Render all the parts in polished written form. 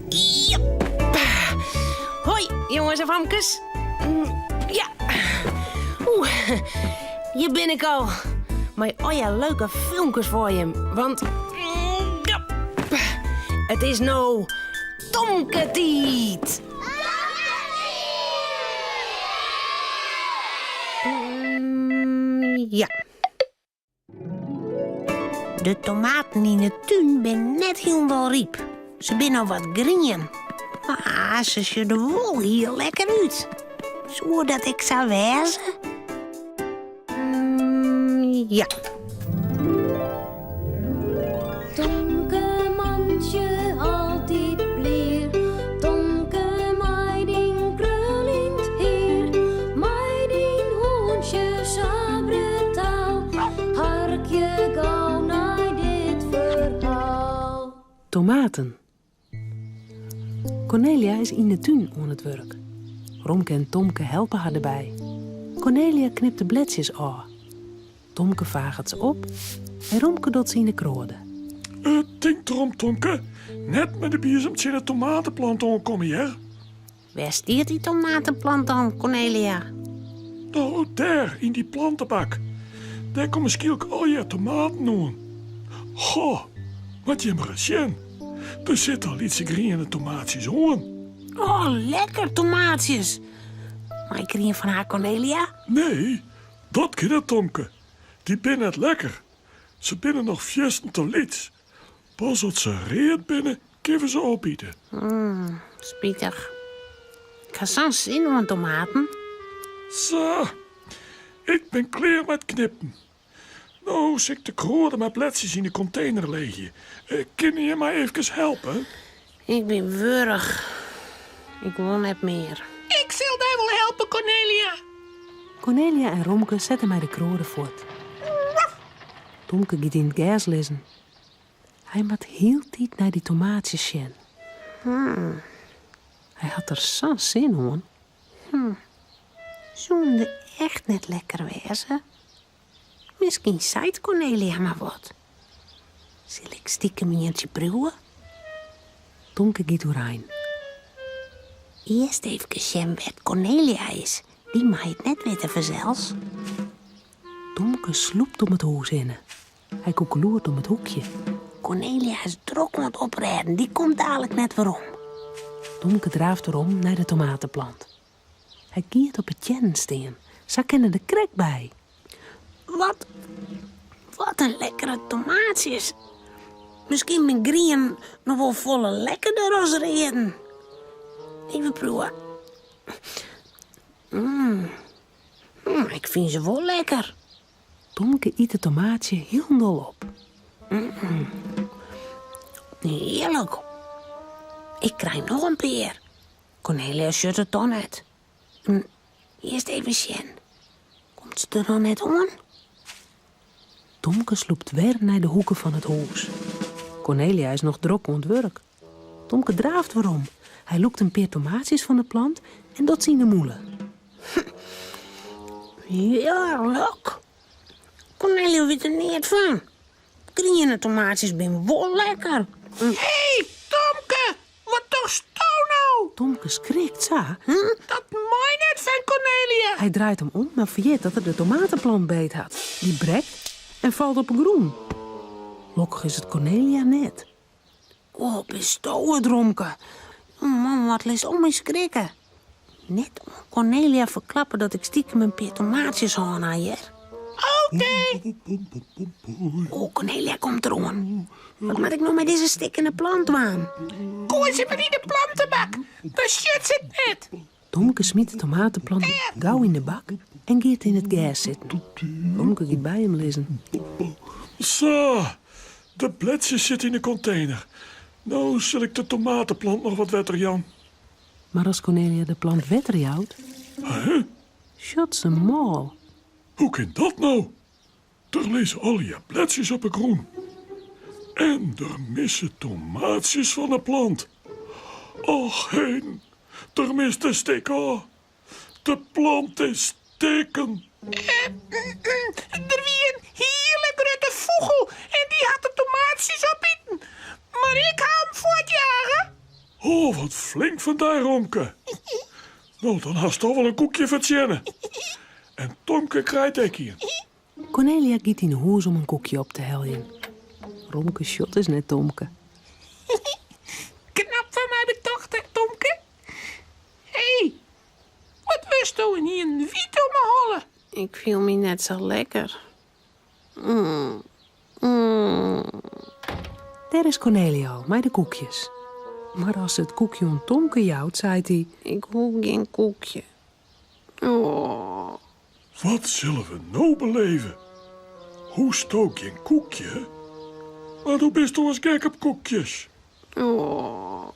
Jep. Hoi, jonges en famkes. Ja. Oeh, hjir bin ik al. Mei allegear leuke filmkes foar jim. Want ja, it is no Tomke-tiid. Ja. De tomaten yn 'e tún binne net hielendal ryp. Se binne noch wat grien. Mar se sjogge der wol hiel lekker út. Soe dat ek sa wêze? Mm, ja. Tomke mantsje altyd blier, Tomke mei dyn kruljend hier, mei dyn hûntsje sa brutaal, harkje gau nei dit ferhaal. Tomaten. Cornelia is yn de tún oan it wurk. Romke en Tomke helpe har derby. Cornelia knipt de bledsjes ôf. Tomke faget se op en Romke docht se yn de kroade. Tink derom, Tomke, net mei de biezem tsjin de tomateplant oankomme, hear. Wêr stiet dy tomateplant dan, Cornelia? No, dêr, yn dy plantebak. Dêr komme skielk allegear tomaten oan. Goh, moat jim ris sjen. Der sitte al lytse griene tomaatsjes oan. Oh, lekker tomaatsjes. Mei ik der ien fan ha, Cornelia? Nee, dat kin net, Tomke. Dy binne net lekker. Se binne noch fierstente lyts. Pas as se read binne, kinne we se opite. Mm, spitich. Ik ha sa'n sin oan tomaten. Sa, ik bin klear mei it knippen. No sil ik de kroade mei bledsjes yn de kontener leegje. Eh, kinne je my efkes helpe? Ik bin wurch. Ik wol net mear. Ik sil dy wol helpe, Cornelia. Cornelia en Romke sette mei de kroade fuort. Tomke giet yn it gers lizzen. Hy moat hieltyd nei dy tomaatsjes sjen. Hy hat der sa'n sin oan. Soenen de echt net lekker wêze? Miskien seit Cornelia mar wat. Sil ik stikem ientsje priuwe? Tomke giet oerein. Earst efkes sjen wêr't Cornelia is. Dy mei it net witte fansels. Tomke slûpt om it hûs hinne. Hy koekeloert om it hoekje. Cornelia is drok oan it oprêden, dy komt dalik net werom. Tomke draaft werom nei de tomateplant. Hy giet op 'e teannen stean, sa kin er der krekt by. Wat, wat in lekkere tomaatsjes. Miskien binne grienen noch wol folle lekkerder as readen. Even proewe. Mm. Ik fyn se wol lekker. Tomke yt it tomaatsje hielendal op. Hearlik. Ik krij noch in pear. Cornelia sjocht it toch net. Earst even sjen. Komt se der noch net oan? Tomke slûpt wer nei de hoeke fan it hûs. Cornelia is noch drok oan it wurk. Tomke draaft werom. Hy lûkt in pear tomaatsjes fan de plant en docht se yn 'e mûle. Hearlik. Cornelia wit der neat fan. Griene tomaatsjes binne wol lekker. Hé, Tomke, wat dochsto no? Tomke skrikt sa. Dat mei net fan Cornelia. Hy draait him om, mar ferjit dat er de tomateplant beet hat. Dy brekt en falt op 'e grûn. Lokkich is it Cornelia net. Oh, bisto it, Romke. Man, wat litst my skrikke. Net oan Cornelia ferklappe dat ik stikem in pear tomaatsjes hân ha, hear. Oké. Oh, Cornelia komt deroan. Wat moat ik no mei dizze stikkene plant dwaan? Goai se mar yn de plantebak, dan sjocht se it net. Tomke smyt de tomateplant gau yn de bak en giet yn it gers sitten. Romke giet by him lizzen. Sa, de bledsjes sitte yn de kontener. No sil ik de tomateplant noch wat wetter jaan. Mar as Cornelia de plant wetter jout, sjocht se mâl. Hoe kin dat no? Der lizze allegear bledsjes op 'e grûn. En der misse tomaatsjes fan 'e plant. Och heden, der mist in stik ôf. De plant is stikken. Der wie in hiele grutte fûgel en dy hat de tomaatsjes opiten. Mar ik ha him fuortjage. Oh, wat flink fan dy, Romke. No, dan hast toch wol in koekje fertsjinne. En Tomke krijt ek ien. Kornelia giet yn 'e hûs om in koekje op te heljen. Romke sjocht dus nei Tomke. Knap fan my betocht, hè, Tomke? Hé, wat wurdsto ynienen wyt om 'e holle? Ik fiel my net sa lekker. Dêr is Kornelia al mei de koekjes. Mar as se it koekje oan Tomke jout, seit hy. Ik hoech gjin koekje. Oh. Wat sille we no beleve? Hoechsto gjin koekje? Mar do bist oars gek op koekjes. Oh,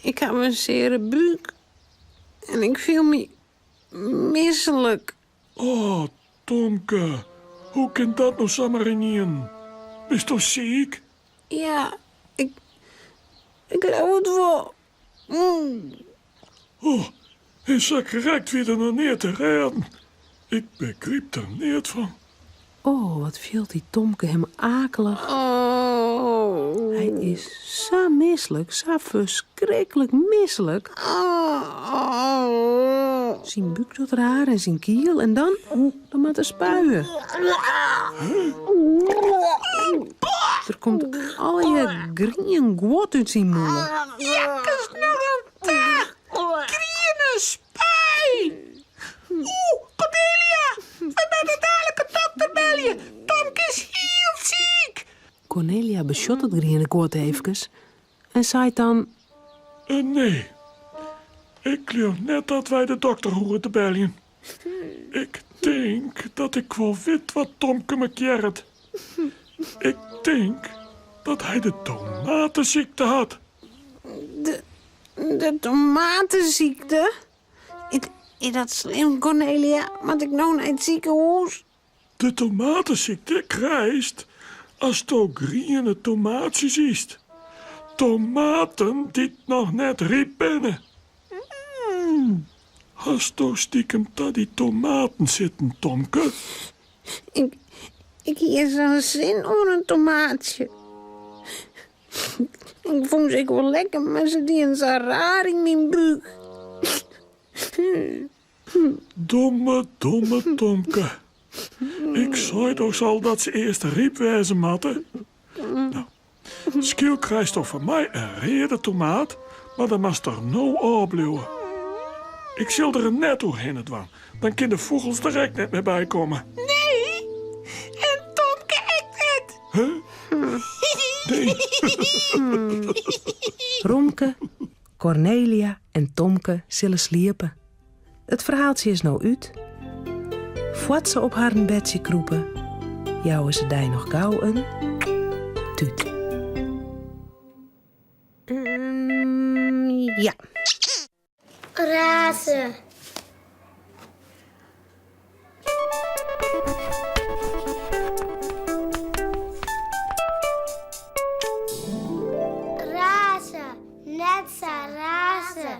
ik haw in seare búk en ik fiel my mislik. Oh, Tomke, hoe kin dat no samar ynienen? Bisto siik? Ja, ik, ik leau it wol. Oh, en sa krekt wie der noch neat te rêden. Ik begryp der neat fan. Oh, wat fielt dy Tomke him akelich. Oh. Hy is sa mislik, sa ferskriklik mislik. Oh. Syn búk docht raar en syn kiel en dan, dan moat er spuie. Der komt allegear grien guod út syn mûle. Jekkes noch oan ta! Griene spui! Oeh, Cornelia! Wy moatte dalik de dokter belje. Tomke is hiel siik. Cornelia besjocht it griene guod eefkes en seit dan. Nee, ik leau net dat wy de dokter hoege te beljen. Ik tink dat ik wol wit wat Tomke mekearret. Ik tink dat hy de tomatesykte hat. De, de tomatesykte? Is dat slim, Cornelia? Moat ik no nei it sikehûs? De tomatesykte krijst asto griene tomaatsjes ytst. Tomaten dy't noch net ryp binne. Hasto stikem ta dy tomaten sitten, Tomke? Ik, ik hie sa'n sin oan in tomaatsje. Ik fûn se ek wol lekker, mar se dienen sa raar yn myn búk. Domme, domme Tomke. Ik sei dochs al dat se earst ryp wêze moatte. No, skielk krijsto fan my in reade tomaat, mar dan moatst der no ôfbliuwe. Ik sil der in net oerhinne dwaan, dan kin de fûgels der ek net mear by komme. Nee, en Tomke ek net. Huh? Nee. Romke, Cornelia en Tomke sille sliepe. It ferhaaltsje is no út. Foar't se op harren bedsje krûpe, jouwe se dy noch gau in tút. Ja. Raze. Raze, net sa raze.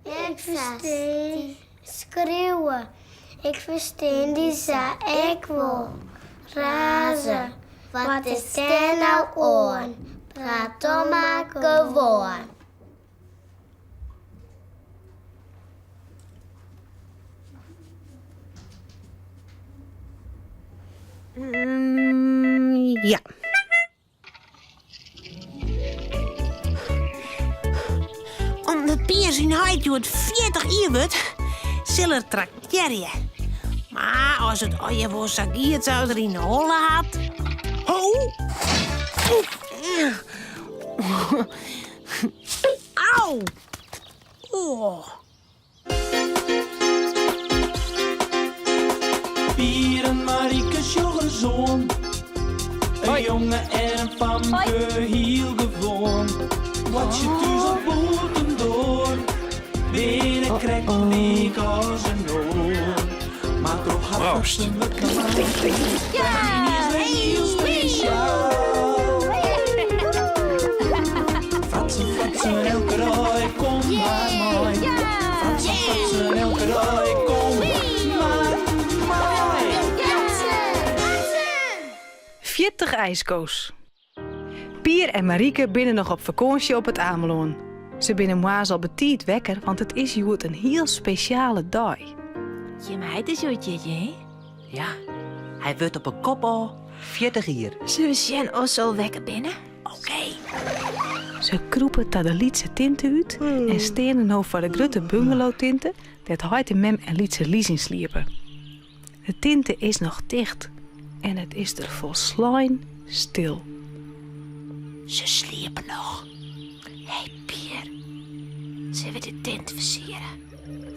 Ik ferstean skriuwe, ik ferstean dy sa ek wol. Raze, wat is dêr no oan? Praat dan mar gewoan. Ja. Omdat Pier syn heit hjoed 40 jier wurdt, sil er traktearje. Mar as it allegear wol sa giet sa as er yn 'e holle hat. Ho! Au! Oh. Pier en Marike sjoch ris oan. In jonge en in famke, hiel gewoan. Boartsje thús of bûtendoar, binne krekt lyk as in oar. Mar troch har Proost. wurdt is wer hiel spesjaal. Fratsen, fratsen, elke dei, kom mar mei. Fratsen, fratsen, elke dei, kom mar mei. 40 ijsko's. Pier en Marieke binne noch op fakânsje op it Amelân. Se binne moarns al betiid wekker, want it is hjoed in hiel spesjale dei. Jim heit is hjoed jierdei, hè? Ja, hy wurdt op 'e kop ôf 40 jier. Sille we sjen oft se al wekker binne? Oké. Se krûpe ta de lytse tinte út en steane no foar de grutte bungalowtinte dêr't heit en mem en lytse Lies yn sliepe. De tinte is noch ticht en it is der folslein stil. Se sliepe noch. Hé Pier, sille we de tinte fersiere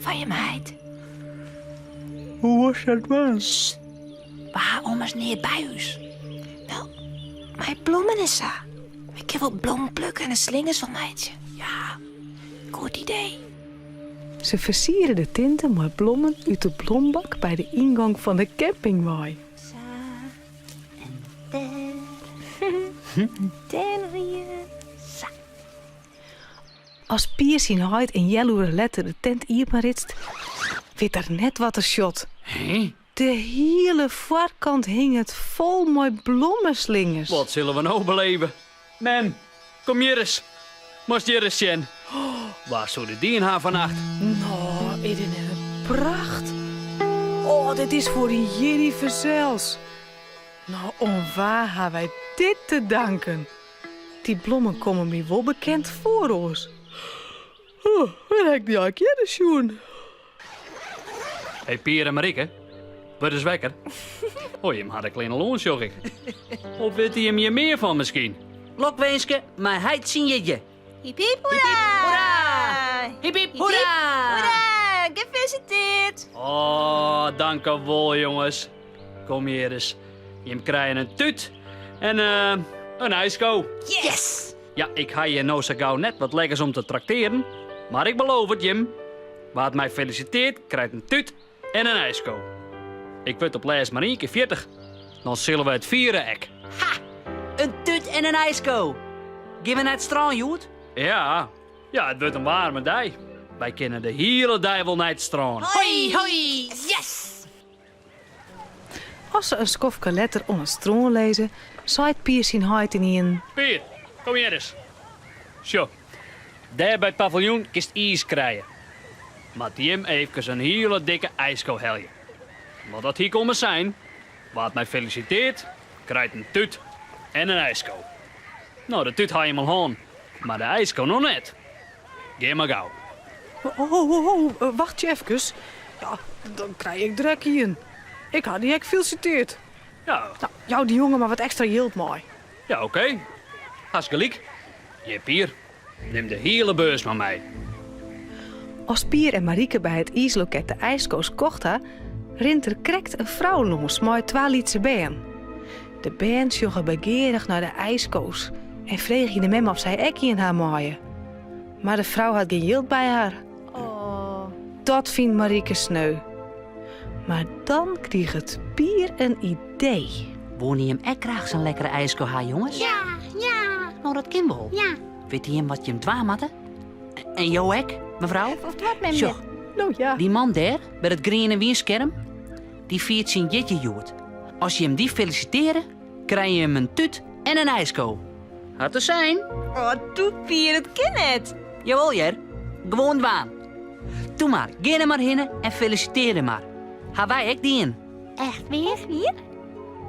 foar jim heit? Hoe wolst dat dwaan? Sst, we ha ommers neat by ús. No, mei blommen en sa. We kinne wol blommen plukke en der slingers fan meitsje. Ja, goed idee. Se fersiere de tinte mei blommen út de blombak by de yngong fan de camping wei. Sa, en dêr. Dêr noch ien. Sa. As Pier syn heit in healoere letter de tent iepenritst, wit er net wat er sjocht. De hiele foarkant hinget fol mei blommeslingers. Wat sille we no beleve? Mem, kom hjir ris. Moatst hjir ris sjen. Wa soe dit dien ha fannacht? No, is dit net in pracht? Oh, dit is foar dyn jierdei fansels. No, oan wa ha wy dit te danken? Dy blommen komme my wol bekend foar oars. Oh, wêr ha ik dy eink earder sjoen? Hey Pier en Marieke, wurd ris wekker. Oh, jim ha de klean al oan, sjoch ik. Of witte jim hjir mear fan miskien? Lokwinske mei heit syn jierdei. Hip hip hoera! Hoera! Hip hip hoera! Hoera! Gefeliciteerd! Oh, dankewol jonges. Kom hjir ris. Jim krije in tút en in ijsko. Yes! Ja, ik ha hjir no sa gau net wat lekkers om te traktearen, mar ik beloof it jim, wa't my felisiteart krijt in tút en in ijsko. Ik wurd op lêst mar ien kear 40, dan sille we it fiere ek. Ha! In tút en in ijsko! Gean we nei it strân hjoed? Ja, ja, it wurdt in waarme dei. Wy kinne de hiele dei wol nei it strân. Hoi, hoi, yes! As se in skoftke letter oan it strân lizze, seit Pier syn heit ynienen. Pier, kom hjir ris. Sjoch, dêr by it paviljoen kinst iis krije. Moat jim eefkes in hiele dikke ijsko helje. Want dat hie ik ommers sein, wa't my felisiteart, krijt in tút en in ijsko. No, de tút ha jim al hân, mar de ijsko noch net. Gean mar gau. Ho, ho, ho, eh, wachtsje efkes. Ja, dan krij ik der ek ien. Ik ha dy ek felisiteard. Ja. Nou, jou dy jonge mar wat ekstra jild mei. Ja, oké. Hast gelyk. Hjir, Pier. Nim de hiele beurs mar mei. As Pier en Marieke by it iisloket de ijsko's kocht ha, rint der krekt in frou lâns mei twa lytse bern. De bern sjogge begearich nei de ijsko's en freegje de mem oft sy ek ien ha meie. Mar de frou hat gjin jild by har. Dat fynt Marieke sneu. Mar dan kriget Pier in idee. Woene jim ek graach sa'n lekkere ijsko ha, jonges? Ja, ja. No, dat kin wol. Ja. Witte jim wat jim dwaan moatte? En jo ek, mefrou? Of wat, mem? Sjoch, No ja. dy man dêr, by dat griene wynskerm, dy fiert syn jierdei hjoed. As jim dy felisiteare, krije jim in tút en in ijsko. Hat er sein. Oh, doe Pier, dat kin net. Jawol hear, gewoan dwaan. Doe mar, gean der mar hinne en felisitear him mar. Ha wy ek dien. Echt wier? Echt wier?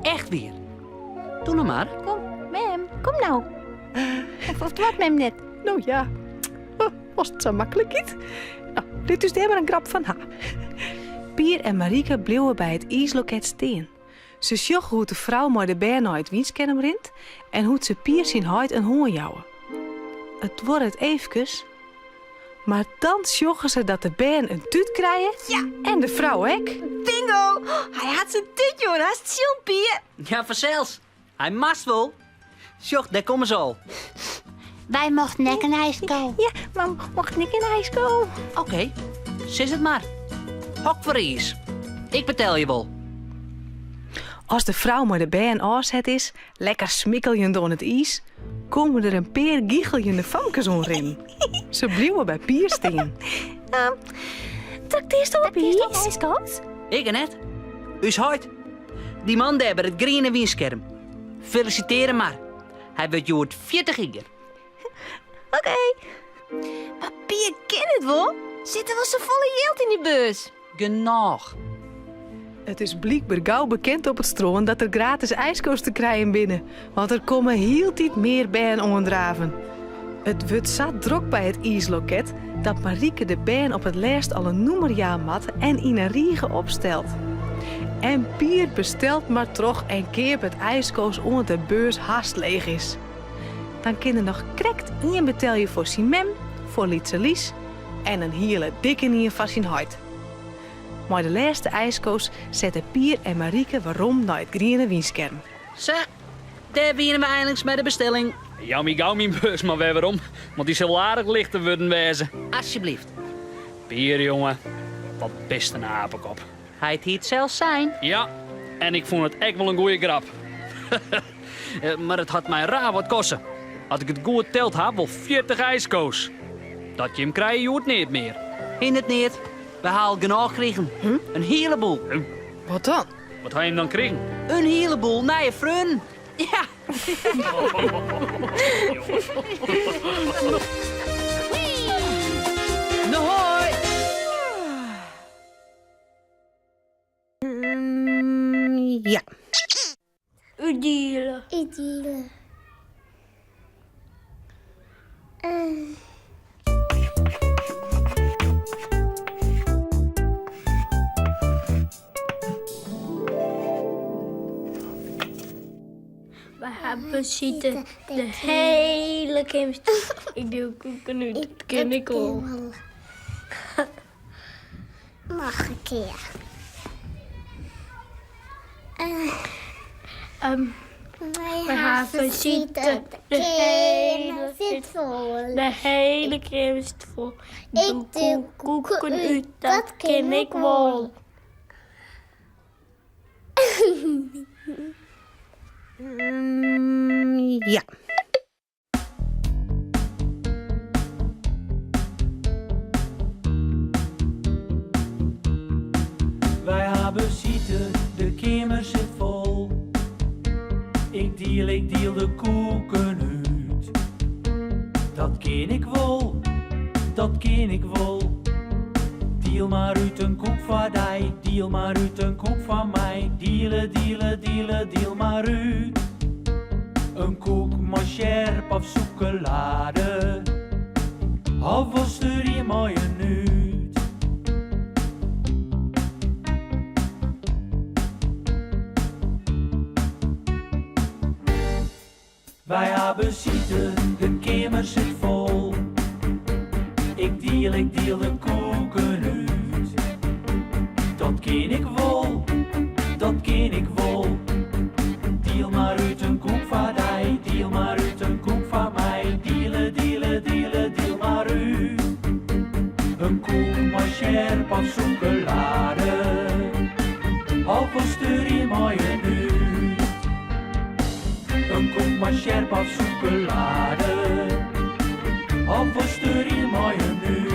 Echt wier. Doe no mar. Kom, mem, kom no. Of, of doart mem net? No ja, as it sa maklik giet. No, lit ús dêr mar in grap fan ha. Pier en Marieke bliuwe by it iisloket stean. Se sjogge hoe't de frou mei de bern nei it wynskerm rint en hoe't se Pier syn heit in hân jouwe. It duorret eefkes, mar dan sjogge se dat de bern in tút krije en de frou ek. Bingo! Hy hat se in tút jûn, hast sjoen, Pier? Ja, fansels. Hy moast wol. Sjoch, dêr komme se al. Wy mochten ek in ijsko. Ja, mam, mocht ik in ijsko? Oké, sis it mar. Hokfoar iis. Ik betelje wol. As de frou mei de bern ôfset is, lekker smikkeljend oan it iis, komme der in pear gicheljende famkes oanrinnen. Se bliuwe by Pier stean. Um, traktearsto op iis? ijsko's? Ik net. Us heit. Dy man dêr by it griene wynskerm. Felisitear him mar. Hy wurdt hjoed 40 jier. Oké. dit wol? Sit der wol safolle jild yn dy beurs? Genôch. It is blykber gau bekend op it strân dat der gratis ijsko's te krijen binne, want der komme hieltyd mear bern oandraven. It wurdt sa drok by it iisloket dat Marieke de bern op it lêst al in nûmer jaan moat en yn in rige opstelt. En Pier bestelt mar troch en keapet ijsko's oant de beurs hast leech is. Dan kin er noch krekt ien betelje foar syn mem, foar lytse Lies en in hiele dikken ien foar syn heit. Mei de lêste ijsko's sette Pier en Marieke werom nei it griene wynskerm. Sa, dêr wiene we einliks mei de bestelling. Jou my gau myn beurs mar wer werom, want dy sil aardich lichter wurden wêze. Asjebleaft. Pier, jonge, wat bist in apekop. Hy hie it sels sein. Ja, en ik fûn it ek wol in goeie grap. Mar it hat my raar wat koste. As ik it goed teld ha, wol 40 ijsko's. Dat jim krije hjoed neat mear. Hindert neat. We ha al genôch krigen. In hiele boel. Wat dan? Wat ha jim dan krigen? In hiele boel nije freonen. Ja. No hoi! Ja. Utdiele. Utdiele. Wy ha besite de hiele keamer. Ik diel koeken út, dat kin ik wol. Noch in kear. Wy ha besite de hiele sit fol. De hiele keamer sit fol. Ik diel koeken út, dat kin ik wol. Ja. Wy ha besite, de keamer sit fol. Ik diel, ik diel de koeken út. Dat kin ik wol, dat kin ik wol. Diel mar út in koek foar dy, diel mar út in koek foar my. Diele, diele, diele, diel mar út. In koek mei sjerp of sûkelade, of wolst der ien mei in nút? Wy ha besite, de keamer sit fol. Ik diel, ik diel de koeken út. Dat kin ik wol, dat kin ik wol. Diel mar út in koek foar dy, diel mar út in koek foar my. Diele, diele, diele, diel mar út. In koek mei sjerp of sûkelade, of wolst der ien mei in nút? In koek mei sjerp of sûkelade, of wolst der ien mei in nút?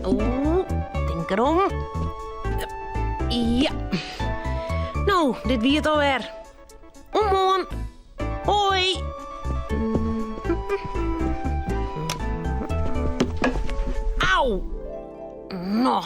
Oeh, tink derom. Ja. No, dit wie it alwer. Oant moarn. Hoi. Au. No.